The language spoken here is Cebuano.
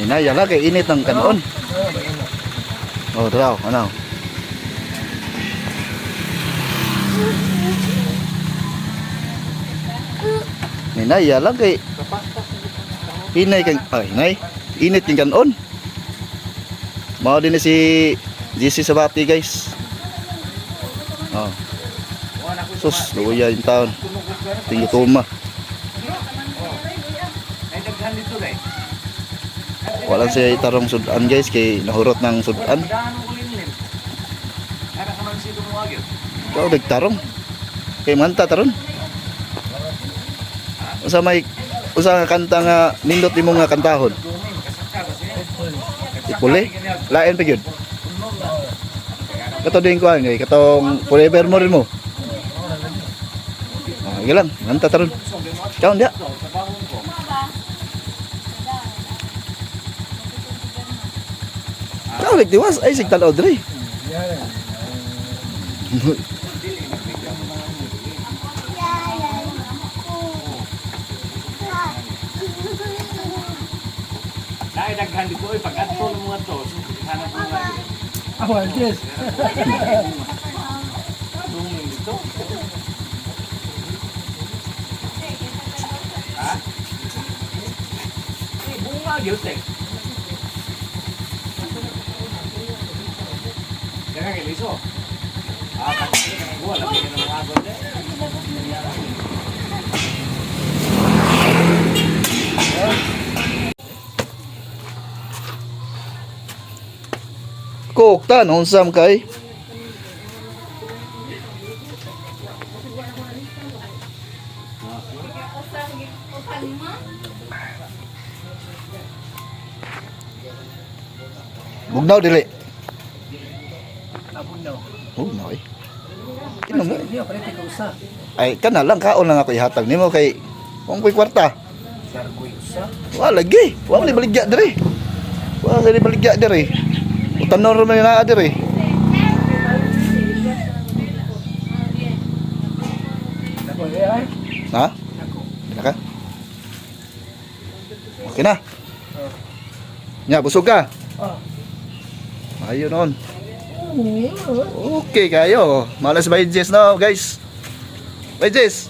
Hinay lang kay init ng kanon. Oh, draw, ano? Hinay lang kay hinay kay ay, hinay. Init yung kanon. Mao din ni si GC Sabati, guys. Oh. Sus, luya yung taon. Tinggo tuma. Ay, daghan dito dai. Walang siya itarong sudan, guys, kay nahurot ng sudan. Daan mo kulimlim. Ara ka man si tumuwag yun. Ikaw nagtarong. Kay manta taron. Usa may usa nga kanta nga nindot nimo nga kantahon. Dumi makasaka ba siya? Ipuli. Lain pa gyud. Kato din ko ang katong forever mo rin mo. Ah, sige lang, manta taron. Ikaw dia. Ikaw nagtiwas ay sig tan-aw diri. Dai daghan dito oy pag adto ng mga to. Hanap mo nga. Awan, yes. Dumi dito. Ha? Eh, bunga gyud eh. Kaya kay liso. Ah, pag buwan lang kay mga agod eh. Koktan unsam kay. Bugnaw dili. Abon daw. Bugnaw eh. Inom na. Hindi, palit ka usa. Ay kana lang kaon lang ako ihatag nimo kay kung ko'y kwarta. Sargoy usa. Wa lagi. Wa man baligya diri. Wa sa baligya diri. Utanor man naa diri. Nako, eh, ay. Ha? Nako. Di na ka? Okay na. Nya, busog ka. Ah. Ayun noon. Okay kayo. Malas by Jess no, guys. By Jess.